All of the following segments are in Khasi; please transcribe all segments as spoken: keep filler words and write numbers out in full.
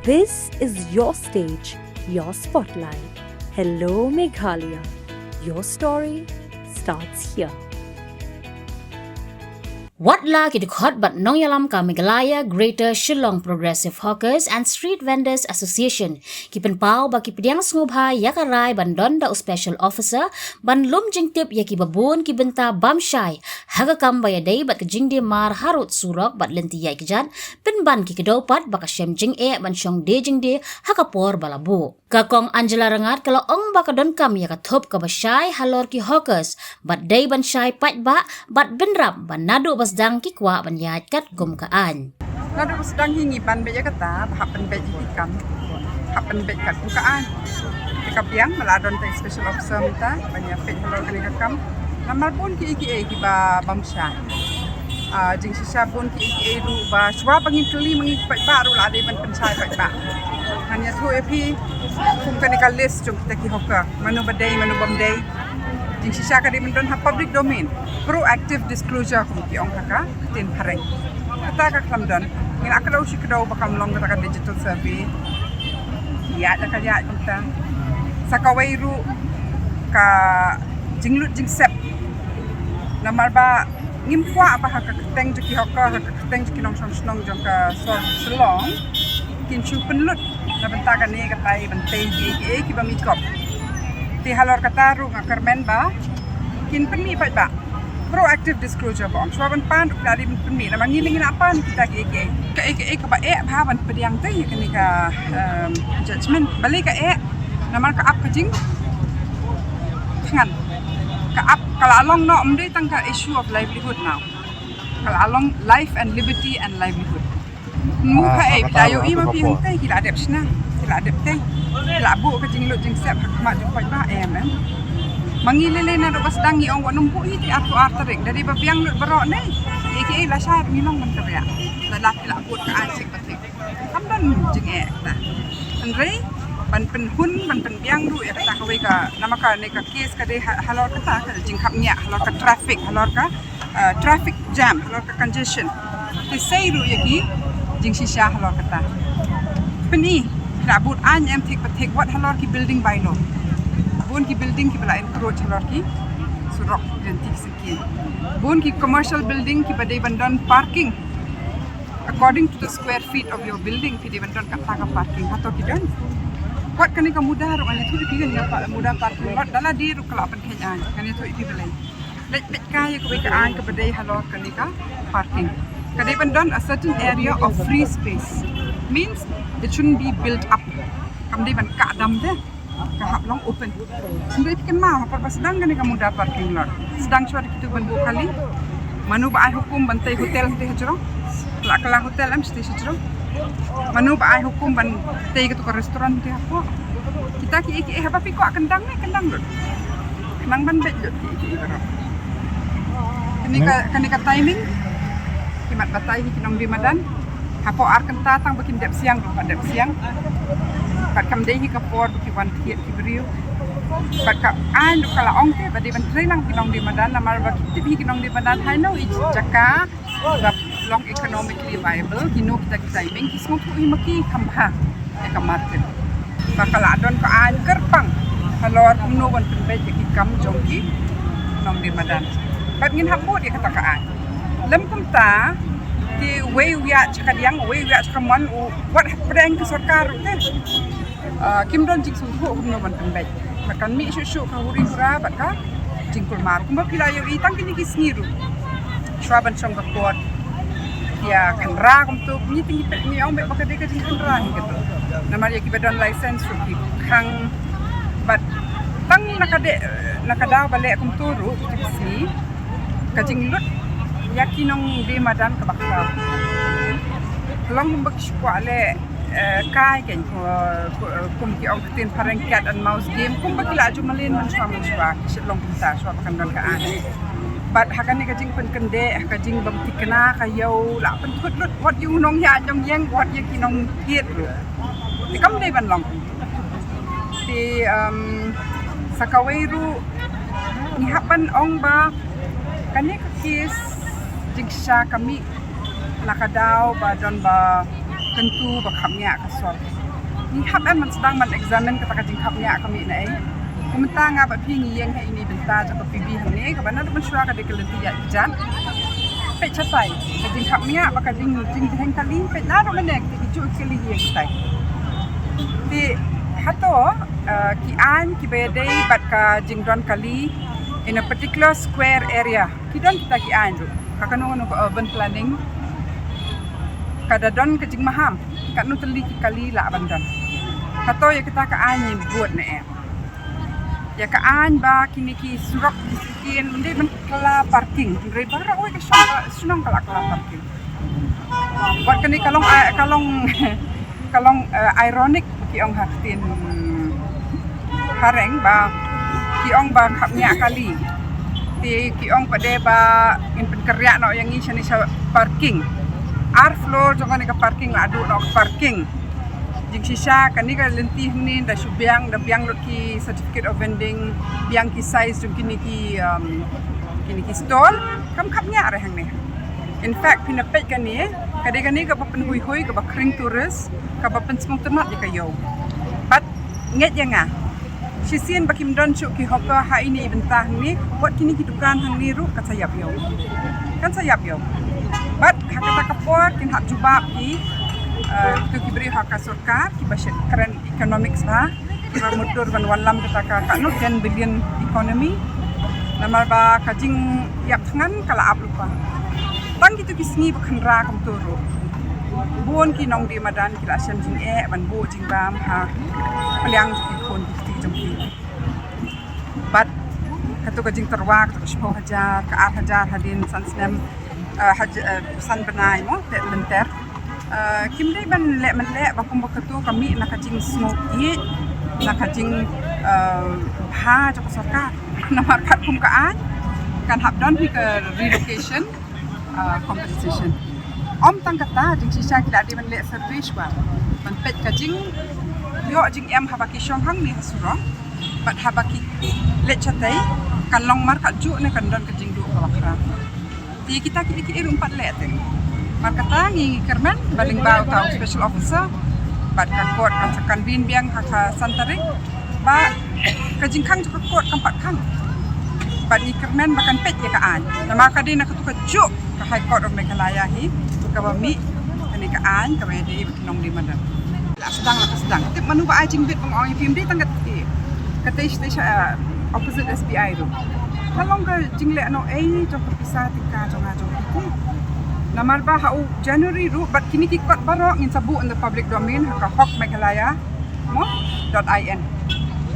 This is your stage, your spotlight. Hello Meghalaya. Your story starts here. Wat la ki dkhot bad nongïalam ka Meghalaya Greater Shillong Progressive Hawkers and Street Vendors Association ki pynpaw ba ki pdiang sngewbha ïa ka rai ban don da u special officer ban lum jingtip ïa ki babun ki bynta bam shai ha ka kam ba ïadei bad ka jingdie mar harud surok bad lynti ïaid kjat, pynban ki kdew pat ba ka shem jingeh ban shong die jingdie ha ka por ba la buh. Ka Kong Angela Rangat ka la ong ba ka donkam ïa ka thup kaba shai halor ki hawkers bad dei ban shai paidbah bad bynrap ba naduh ba sdang ki kwah ban ïaid katkum ka aiñ. Naduh ba sdang hi ngi ban beit ïa kata ba hap pynbeit ïa ki kam, hap pynbeit katkum ka aiñ. Te ka biang ba la don tei special officer mynta ban ïa peit halor kane ka kam. Namar bun kiei kiei kiba bam shai. Ah, jingshisha bun kiei kiei ruh ba shuwa ba ngin kylli ma ngi paidbah ruh la dei ban pynshai paidbah. Ngan ïathuh ïa phi kum kane ka list jong kita ki hawker, mano ba dei mano bym dei. Jingshisha ka dei ban don ha public domain, proactive disclosure kum ki ong ha ka ktien phareng. Kata ka khlem don. Ngi la kdew shi kdew ba kam long kata ka digital survey. Ïaid la ka ïaid kumta. Sa kawei ruh ka jinglut jingsep. Namar ba ngim kwah ba ha ka kyrteng jong ki hawker, ha ka kyrteng jong ki nongshong shnong jong ka sor Shillong kin shu pynlut na bynta kane katai ban tei kiei kiei kiba mih kop. Te halor kata ruh nga kyrmen ba kin pynmih paidbah. Proactive disclosure ba ong shuwa ban pan ruh ki la dei ban pynmih namar ngi la ngi la pan kita kiei kiei. Kaei kaei kaba eh bha ban pdiang tei ïa kane ka, em, judgment. Balei ka eh? Namar ka ap ka jing thngan. Ka ap ka la long noh, ym dei tang ka issue of livelihood now. Ka la long life and liberty and livelihood. Mu Ah, ka eh, ka bi ta la ïohi ma phi hangtei ki la dep shna, ki la dep tei. Ki la buh ka jinglut jingsep ha khmat jong paidbah, em, em. Ma ngi lei lei naduh ba sdang ngi ong wat nym buh hi te arphew ar tarik. Da dei ba biang lut baroh ne. Kiei kiei la shai ngi long ban kyrpad. La la ki la buh ka ai sik ba thik. Kam don jingeh ta. Hynrei ban pynhun, ban pynbiang ruh ïa kata kawei ka, namar kane ka case ka dei ha-, halor kata ka jingkhapngiah, halor ka traffic, halor ka, uh, traffic jam, halor ka congestion. Te sei ruh ïa ki jingshisha halor kata. Pyni, la bud aiñ em thik pathik wat halor ki building bylaw. Bun ki building kiba la encroach halor ki surok lynti ki syngkien. Bun ki commercial building kiba dei ban don parking. According to the square feet of your building, phi dei ban don kata ka parking. Hato ki don? Wat kane ka muda ruh, ngan ïathuh ïa phi, kane ka pa-, muda parking lot, da la die ruh ka la pynkheiñ aiñ. Ngan ïathuh ïa phi balei. Leit beit kai ïa kawei ka aiñ kaba dei halor kane ka parking. Ka dei ban don a certain area of free space. Means it shouldn't be built up. Kam dei ban kah dam de. Ka hap long open. Hynrei phi kynmaw ha por ba sdang kane ka muda parking lot, sdang shuwa da kitu ban buh kali. Mano ba ai hukum ban tei hotel hangtei hajrong? Ka la kylla hotel em shatei hajrong? Mano ba ai hukum ban tei katu ka restaurant hangtei hapoh? Kita kiei kiei haba phi kwah kyndang ne kyndang lut. Nang ban beit lut kiei kiei baroh. Kane ka, kane ka timing ki mat batai hi ki nongdie madan. Hapoh ar kynta tang ba kin dep siang ruh pat dep siang. Bad kam dei hi ka por ba ki wan thied ki briew. Bad ka aiñ ruh ka la ong te ba dei ban trei lang ki nongdie madan namar ba ki tip hi ki nongdie madan haino i jaka ba long economically viable, kino kita ki timing ki sngewthuh hi ma ki kham bha ïa ka market. Ba ka la don ka aiñ kyrpang halor kumno ban pynbeit ïa ki kam jong ki nongdie madan. Bad ngin hap bud ïa kata ka aiñ. Lym kumta te wei u ïaid sha kadiang, wei u ïaid sha kamon, u wat hapdeng ka sorkar ruh te. Ah, kim don jingsngewthuh kumno ban pynbeit. Bad kan mih shuh shuh ka huri hura bad ka jingkulmar. Kumba phi la ïohi tang kine ki sngi ruh, shuwa ban shong ka court, ïa kynra kumto, ngi teng ngi peit ngi ong beit ba ka dei ka jingkynra hi kato. Namar ïa kiba don license ruh ki khang. Bad tang na ka dei, na ka daw ba leh kumto ruh kine ki sngi, ka jinglut ïa ki nongdie madan kaba khraw. Long ba ki shu kwah leh eh, kai keiñ, eh, ku-, eh, kum ki ong ktien phareng cat and mouse game, kumba ki la ju mlien mynshuwa mynshuwa, ki shu long kumta shuwa ba kan don ka aiñ. Bad ha kane ka jingpynkyndeh, ha ka jingbym thikna ka ïew, la pynthut lut wat ïa u nongïaid nongïeng, wat ïa ki nongthied ruh. Te kam dei ban long. Te, um, sa kawei ruh ngi hap ban ong ba kane ka case jingshisha ka mih na ka daw ba don ba Kyntu ba khapngiah ka sor. Ngi hap em ban sdang ban examine kata ka jingkhapngiah ka mih na ei. Kumta nga bad phi ngi ïeng ha ine i bynta jong ka P B hangne kaba naduh mynshuwa ka dei ka lynti ïaid ki jat. Peit shatai ka jingkhapngiah bad ka jing, jingjaheng kali, peit naduh mynne ki juh kali ïeng shatai. Te hato, eh, ki aiñ kiba ïadei bad ka jingdon kali in a particular square area. Ki don kita ki aiñ ruh. Ha kano kano ka urban planning ka da don ka jingmaham katno tylli ki kali lah ban don. Hato ïa kita ka aiñ ngin bud ne em? Ïa ka aiñ ba kine ki surok ki shisien ym dei ban kylla parking, hynrei baroh kawei ka shnong, shnong ka la kylla parking. Wat kane ka long, ka long, ka long, eh, ironic, ki ong ha ktien phareng ba, ki ong ba khapngiah kali. Te ki ong pat de ba ngin pynkynriah noh ïa ngi shane sha parking. Ar floor jong kane ka parking la duh noh ka parking. Jingshisha kane ka lynti hangne da shu biang, da biang lut ki certificate of vending, biang ki size jong kine ki, um, kine ki stall, kam khapngiah re hangne. In fact, phin ïa peit kane, ka dei kane kaba pynhoi hoi, kaba khring tourist, kaba pynsngewtynnat ïa ka ïew. Bad ngeit ïa nga, shisien ba kim don shuh ki hawker ha ine i bynta hangne, wat kine ki dukan hangne ruh kan sa ïap ïew. Kan sa ïap ïew. Bad ha kata ka por kin hap jubab ki, eh, kito ki briew ha ka sorkar, kiba shait kren economics bha, kiba mutdur ban wallam kata ka, ka no, ten billion economy. Namar ba ka jingïap thngan ka la ap lypa. Tang kito ki sngi ba khynra kumto ruh, bun ki nongdie madan ki la shem jingeh ban buh jingbam ha pliang jong ki khun ki kti jong ki. Bad kato ka jingtyrwa, kato ka shiphew hajar, ka ar hajar hadien san snem, eh, haj-, eh, san bnai mo, te lynter. Eh, kim dei ban leh mynleh ba kumba kato ka mih na ka jingsngew ïeit, na ka jing, eh, bha jong ka sorkar. Namar katkum ka aiñ kan hap don hi ka relocation, eh, compensation. Ym tang kata, jingshisha ki la dei ban leh survey shuwa ban peit ka jingïoh jingem haba ki shong hangne ha surok bad haba ki leit shatei, kan long markatjuh ne kan don ka jingduh kaba khraw. Te kita kiei kiei ruh ym pat leh te. Markata ngi kyrmen ba lyngba uta u special officer bad ka court kan sa convene biang ha ka san tarik, ba ka jingkhang jong ka court kam pat khang. Bad ngi kyrmen ba kan peit ïa ka aiñ. Namar ka dei na katu kajuh ka High Court of Meghalaya hi kaba mih kane ka aiñ kaba ïadei bad ki nongdie madan. La sdang, la ka sdang. Tip mano ba ai jingbit, ba nga ong ïa phi, ym dei tang kata, katei sha, eh, opposite S B I ruh. Ka long ka jingleh noh ei jong ka pisa tyngka jong nga jong phi. Namar ba ha u January ruh bad kine ki kot baroh ngin sa buh in the public domain ha ka hok meghalaya mo dot I N.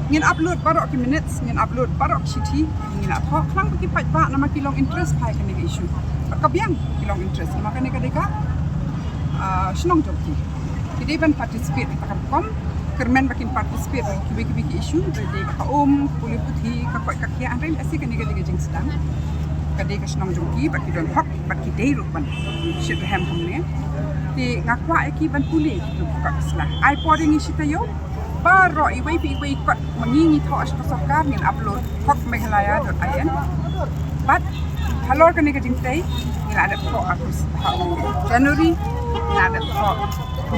Ngin upload baroh ki minutes, ngin upload baroh ki shithi, ngin la thoh khnang ba ki paidbah, namar ki long interest ha kane ka issue. Bad ka biang ki long interest namar kane ka dei ka, ah, shnong jong ki. Ki dei ban participate ha ka rukom, kyrmen ba kin participate ha kiwei kiwei ki issue, ba dei ba ka um, pule puthi, ka koit ka khiah, hynrei lehse kane ka dei ka jingsdang. Ka dei ka shnong jong ki, ba ki don hok, ba ki dei ruh ban shit rhem kumne. Te nga kwah ïa ki ban pule kitu ki kot ki sla. Ai por ïa ngi shi taïew, baroh iwei pa iwei kot ma ngi ngi thoh sha ka sorkar, ngin upload hok meghalaya dot I N. Bad halor kane ka jingtei ngi la dep thoh ha u January, ngi la dep thoh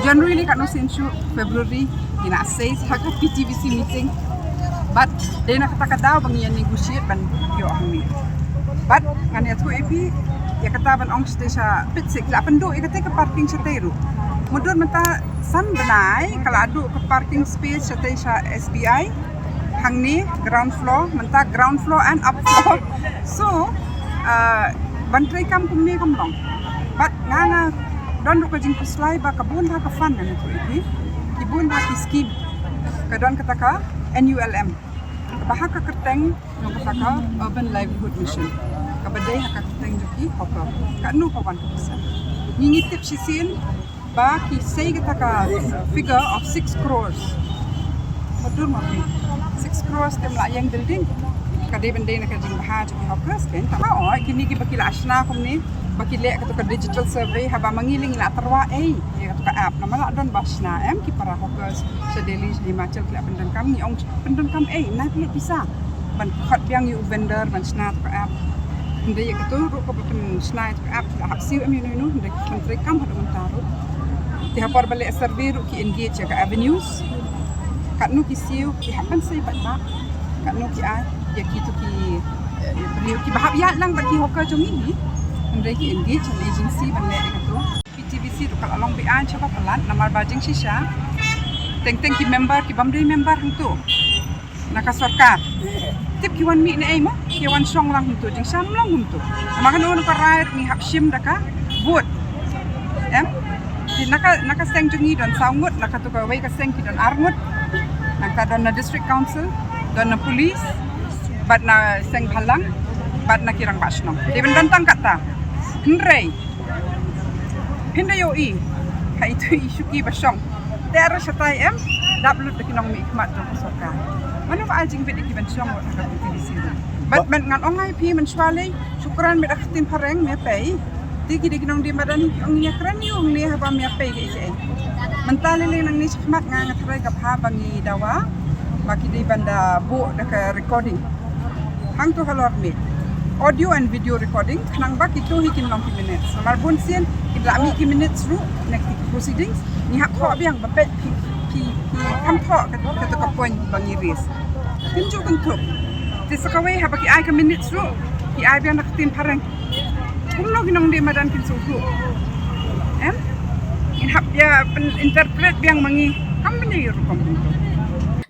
January lei katno sien shuh, February ngi la sei ha ka P T V C meeting. Bad dei na kata ka daw ba ngi ïa negotiate ban ïoh hangne. Bad ngan ïathuh ïa phi ïa kata ban ong shatei sha pit sik la pynduh ïa kata ka parking shatei ruh. Mudui mynta san bnai ka la duh ka parking space shatei sha S B I. Hangne ground floor, mynta ground floor and up floor. So, ah, ban trei kam kumne kam long. Bad nga nga don ruh ka jingkhuslai ba ka bun bha ka fund ngan ïathuh ïa phi, ki bun bha ki scheme. Ka don kata ka N U L M, kaba ha ka kyrteng jong kata ka Urban Livelihood Mission, kaba dei ha ka kyrteng jong ki hawker. Katno ka wan ka pisa? Ngi ngi tip shisien ba ki sei kata ka figure of six crores. Mudui ma phi, six crores te ym lah ïeng building. Ka dei ban dei na ka jingbha jong ki hawkers, kan? Tang ba oi kine kiba ki la shna kumne, ba ki leh kata ka digital survey, haba ma ngi lei ngi la tyrwa ei ïa kata ka app. Namar la don ba shna em ki para hawkers sha Delhi, sha Himachal, ki la pyndonkam, ngi ong pyndonkam ei, nai pynlut pisa ban khot biang ïa u vendor ban shna kata ka app. Hynrei ïa katu ruh kaba pynshna ïa kata ka app la hap siew em ïa uno uno, hynrei ki pyntrei kam haduh mynta ruh. Te ha por ba leh survey ruh ki engage ïa ka avenues. Katno ki siew ki hap ban sei pat ba. Katno ki ai ïa ki tu ki, eh, briew kiba hap ïaid lang bad ki hawker jong ngi hi. Hynrei ki engage ïa agency ban leh ïa ka tu. P T V C ruh ka la long beaiñ shaba palat namar ba jingshisha teng teng ki member ki bym dei member hangtu na ka sorkar. Tip ki wan mih ne ei mo, ki wan shong lang hangtu, jingshisha ym long hangtu. Namar kano kano ka rai ngi hap shim da ka vote. Em? Te na ka, na ka seng jong ngi don saw ngut, na katu kawei ka seng ki don ar ngut. Nangta don na district council, don na police, bad na seng bhalang, bad na ki rangbah shnong. Te ban don tang kata. Hynrei phin da ïohi ha itu i shuki ba shong. Te ar shatai em dap lut da ki nongmihkhmat jong ka sorkar. Mano ba ai jingbit ïa ki ban shong wat ha ka P T V C. Bad met ngan ong ai phi mynshuwa lei, shukran met da ka ktien phareng me pei. Te ki dei ki nongdie madan ki ong ïa kren ïa ong ne haba me pei ki ki. Mynta lei lei nangne shakhmat nga nga tharai ka bha ba ngi dawa ba ki dei ban da buh da ka recording. Hangtu halor mih. Audio and video recording, khnang ba kitu hi kin long ki minutes. Namar bun sien, ki la mih ki minutes ruh, na ki proceedings, ngi hap thoh biang ba peit ki, ki, ki kham thoh ka, katu ka point ba ngi raise. Kim ju kynthup. Te sa kawei haba ki ai ka minutes ruh, ki ai biang da ka ktien phareng. Kumno ki nongdie madan kin sngewthuh. Em? Ngin hap ïa pyn interpret biang ma ngi. Kam bynta rukom bynta.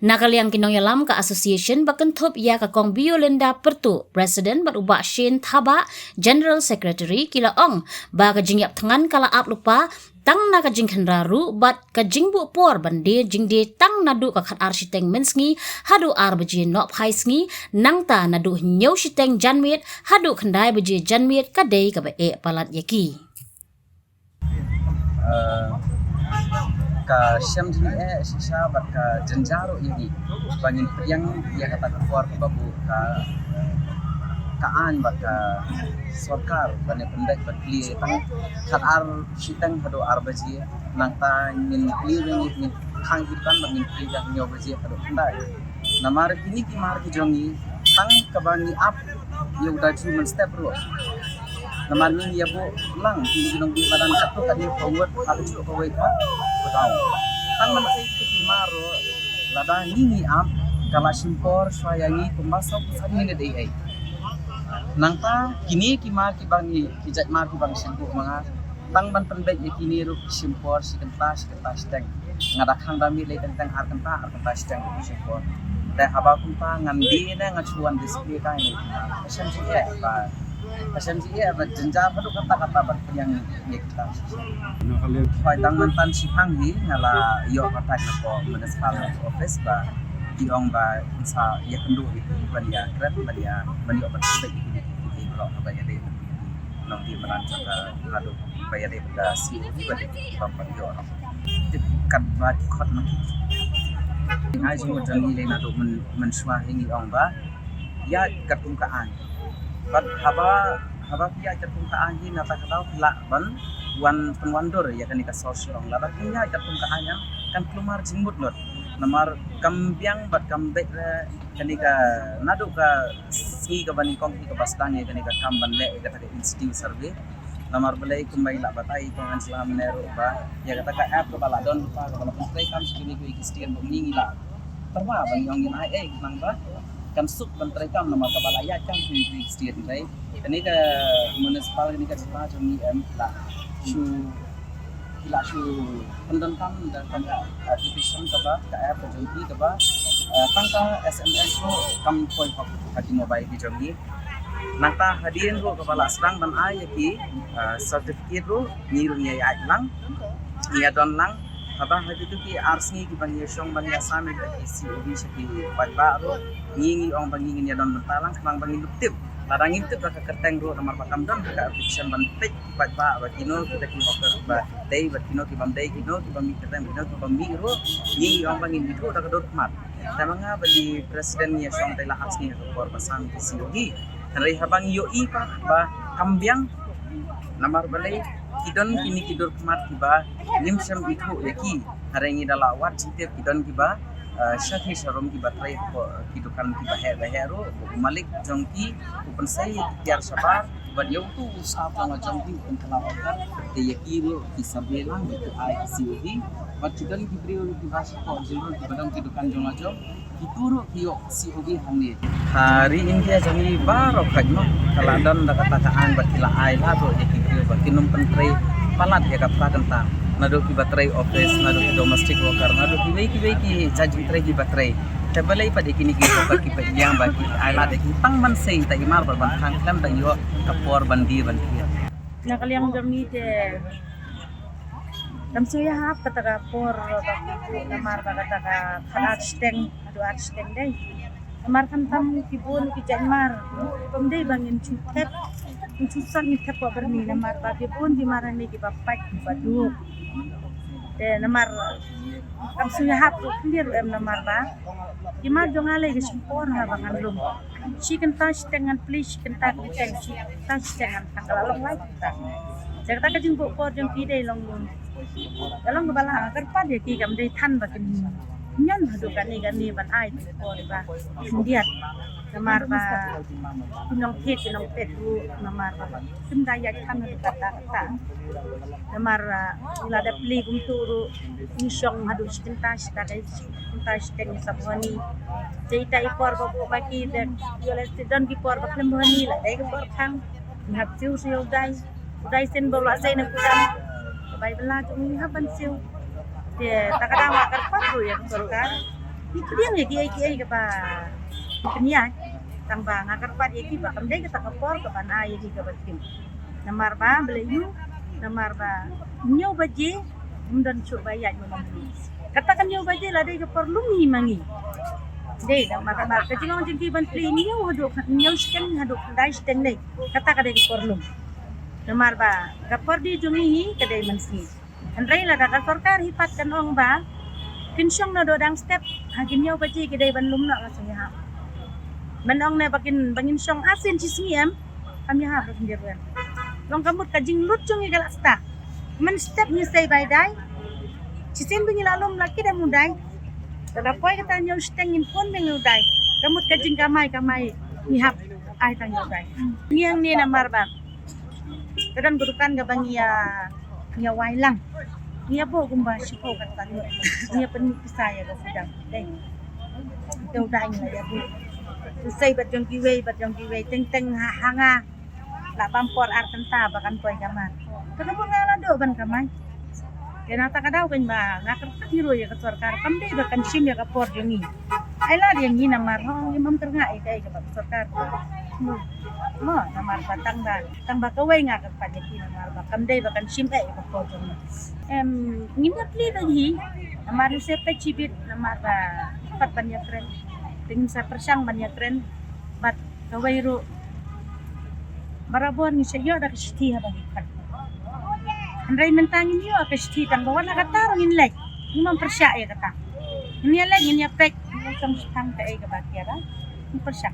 Na ka liang ki nongïalam ka association ba kynthup ïa ka Kong Biolinda Pyrtuh, President, bad u Bah Shane Thabah, General Secretary, ki la ong ba ka jingïap thngan ka la ap lypa tang na ka jingkhynra ruh bad ka jingbuh por ban die jingdie tang naduh ka khatar shiteng mynsngi haduh ar baje nohphai sngi, nangta naduh hynñiew shiteng janmiet haduh khyndai baje janmiet ka dei kaba eh palat ïa ki. Eh, ka shem jingeh shisha bad ka jynjar ruh ïa ngi ba ngin pdiang ïa kata ka por kaba buh ka, ka aiñ bad ka sorkar ban ïa pynbeit bad plie tang khatar shiteng haduh ar baje, nangta ngin plie, ngin, ngin khang ki dukan bad ngin plie tang hynñiew baje haduh khyndai. Namar kine ki mar ki jong ngi tang kaba ngi ap ïa u da ju mynstep ruh. Namar ngi ïa buh lang kine ki nongdie madan katto katne ka ward ha ka juh kawei ka godown. Tang ban sei kine ki mar ruh lada ngi ngi ap ka la shim por shuwa ïa ngi kumba saw phew san minit ei ei. Nangta kine ki mar kiba ngi, ki jait mar kiba ngi shim buh ma nga, tang ban pynbeit ïa kine ruh ki shim por shi kynta shi kynta shiteng. Nga da khang da miet lei teng teng ar kynta ar kynta shiteng ruh ki shim por. Te haba kumta ngan die ne ngan shu wan display kai ne. Ka shem jingeh ba, ka shem jingeh ba jynjar haduh katta katta ban pdiang ïa kita. Hooid, tang mynta shiphang hi nga la ïoh contact na ka municipal office ba ki ong ba sa ïakynduh ïa ki ban ïakren ban ïa, ban ïoh ban pynbeit ïa ki, ïa ki briew haba ïadei nongdie madan jong ka naduh ba ïadei bad ka C O D ba dei ki bym pat ïoh. Tip katba ki khot ma ki. Ai jingmut jong ngi lei naduh myn, mynshuwa hi ngi ong ba ïaid katkum ka aiñ. Bad haba, haba ki ïaid katkum ka aiñ hi nangta ka daw ki lah ban wan pynwandur ïa kane ka sor Shillong. Lada kim ïaid katkum ka aiñ kan kulmar jingmut lut. Namar kam biang bad kam beit re kane ka naduh ka sngi kaba nyngkong hi kaba sdang ïa kane ka kam ban leh ïa kata ka in situ survey. Namar balei kumba i la batai i Kong Angela mynne ruh ba ïa kata ka app kaba la don lypa kaba la pyntreikam sha kine ki state ba ngi ngi la tyrwa ba ngi ong ngin ai ei khnang ba kan suk ban treikam namar kaba la ïaid kam ki state hynrei kane ka municipal kane ka jylla jong ngi em la shu ki la shu pyndonkam da ka application kaba ka app ka jong ki kaba, eh, tang ka S M S ruh kam poi hok ha ki mobile ki jong ngi. Nangta hadien ruh kaba la sdang ban ai ïa ki, eh, certificate ruh ngi ruh ngi ïa ïaid lang ngi ïa don lang. Haba ha kitu ki ar sngi kiba ngi ïa shong ban ïa submit ïa ki C O V sha ki paidbah ruh ngi ngi ong ba ngi ngin ïa don bynta lang khnang ba ngin tip. Lada ngim tip da ka kyrteng ruh namar ba kam don ha ka application ban peit ki paidbah ba kino kita ki hawker ba dei bad kino ki bym dei, kino ki bym mih kyrteng, kino ki bym mih ruh, ngi ong ba ngin ithuh da ka dur khmat. Te ma nga bad i president ngi ïa shong te la ar sngi ha ka por ba san ki C O V. Hynrei haba ngi ïohi pat ba kam biang namar balei ki don kine ki dur khmat kiba ngim shym ithuh ïa ki. Hynrei ngi da la wad jingtip ki don kiba, eh, sha ki sharum kiba trei hapoh ki dukan kiba heh ba heh ruh, u malik jong ki u pynsei ïa ki tiar shabar, Bad ïa uto u staff jong la jong ki pynkylla worker, te ïa ki ruh ki survey lang, ki ai C O V. Bad ki don ki briew kiba shu koh jingruh kiba don ki dukan jong la jong, kito ruh ki ïoh C O V hangne. Ha ri India jong ngi baroh khoit mo, ka la don da kata ka aiñ bad ki la ai lad ruh ïa ki briew ba kin ym pyntrei palat ïa ka pra kynta. Naduh kiba trei office, naduh ki domestic worker, naduh kiwei kiwei ki jait jingtrei kiba trei. Te balei pat ïa kine ki worker ki peit biang ba ki ai lad ïa ki tang ban sei, te i mar bad ban khang khlem da ïoh ka por ban die ban thied. Na ka liang jong ngi te kam shu ïahap kata ka por ba ki buh namar ba kata ka khatar shiteng haduh ar shiteng dei. Namar khamtam ki bun ki jait mar, ym dei ba ngin shu thep, ngin shu sot ngin thep ka byrni namar ba ki bun ki mar hangne kiba pait kiba duh. Te namar kam shu ïahap ruh khyndiat ruh em namar ba ki mar jong nga lei ka shim por ha ba ngan lum. Shi kynta shiteng ngan plie, shi kynta kynthei, shi kynta shiteng ngan tang, ka la long lai kynta. Te kata ka jingbuh por jong ki dei long, ka long kaba la kyrpad ïa ki, kam dei than ba kin ñion haduh kane kane ban ai por ba khyndiat. Namar ba ki nongthied ki nongpeit ruh namar ba kim da ïaid than haduh katta katta. Namar, ah, lada plie kumtu ruh ngi shong haduh shi kynta, shi kynta, shi kynta shiteng ngi sa bhoni. Te ita i por ba buh ba ki, da ïoh lehse don ki por ba khlem bhoni, la dei ka por khang ngi hap siew siew dai. Dai sien ba la sei na kudang. Bai bla jong ngi hap ban siew. Te ta ka daw nga kyrpad ruh ïa ka sorkar. Ngi pdiang ïa kiei kiei kaba pynïaid. Tang ba nga kyrpad ïa ki ba kam dei kata ka por kaba na ïa ki kaba tim. Namar ba balei ïa u, namar ba hynñiew baje ym don shuh ba ïaid ma ngi. Kata ka hynñiew baje la dei ka por lum hi ma ngi. Dei namar ba ka jinglong jong ki ban plie hynñiew haduh hynñiew shiteng haduh khyndai shiteng dei. Kata ka dei ka por lum. Namar ba ka por die jong ngi hi ka dei mynsngi. Hynrei lada ka sorkar hi pat kan ong ba kin shong naduh dang step ha ki hynñiew baje ki dei ban lum noh, nga sngewhap. Men ong ne ba kin, ba ngin shong arsien shisngi em, kam ïahap ruh khyndiat ruh em. Long ka mut ka jinglut jong ngi ka la start. Men step ngi sei bai dai. Shisien ba ngi la lum la kit em u dai. Lada poi kata hynñiew shiteng ngin pun ba ngi u dai. Ka mut ka jingkamai kamai ngi hap ai tang ïa u dai. Ngi hangne namar ba ka don ka dukan kaba ngi ïa, ngi ïa wai lang. Ngi ïa buh kumba shiphew khatsan ngut. Ngi ïa pynmih pisa ïa ka kudang. Dei. Te u dai ngi la ïa buh. U sei bad jong kiwei bad jong kiwei, teng teng ha, ha nga la bam por ar kynta ba kan poi ka mar. Te ka buh nga la duh ban kamai. Te na ta ka daw kan ba nga kyrpad hi ruh ïa ka sorkar, kam dei ba kan shim ïa ka por jong ngi. Ai lad ïa ngi namar hooid ngim kyrngah ïa kaei kaba ka sorkar. Mo, namar ba tang ba, tang ba kawei nga kyrpad ïa ki namar ba kam dei ba kan shim eh ïa ka por jong ngi. Em, ngin ïa plie da hi namar ngi sep ka jibit namar ba pat ban ïa kren. Te ngin sa pyrshang ban ïa kren. Bad kawei ruh barabor ngi sa ïoh da ka shithi haba ngi kren. Hynrei mynta ngin ïoh ka shithi tang ba wat la kata ruh ngin leit. Ngim pyrshah ïa kata. Ngin ïa leit, ngin ïa peit, ngin ïa shong shitang kaei kaba kiara. Ngin pyrshah.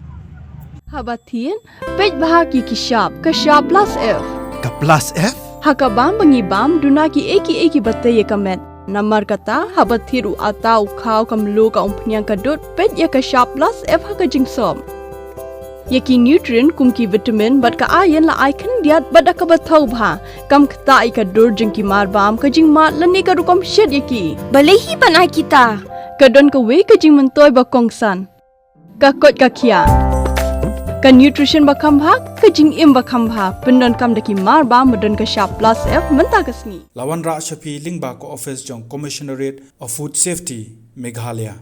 Haba thied, peit bha ki ki shap, ka shap plus F. Ka plus F? Ha ka bam ba ngi bam, duna kiei kiei kiba tei ïa ka met. Namar kata, haba thied u atta, u khaw, ka mluh, ka umphniang, ka dud, peit ïa ka shap plus F ha ka jingsop. Ïa ki nutrient kum ki vitamin bad ka iron la ai khyndiat bad da kaba thaw bha. Kam ktah ïa ka dur jong ki mar bam, ka jingmad lane ka rukom shet ïa ki. Balei hi ban ai kita? Ka don kawei ka jingmyntoi ba kongsan. Ka koit ka khiah. Ka nutrition ba kham bha, ka jingim ba kham bha. Pyndonkam da ki mar bam ba don ka shap plus F mynta ka sngi. La wanrah sha phi lyngba ka office jong Commissionerate of Food Safety, Meghalaya.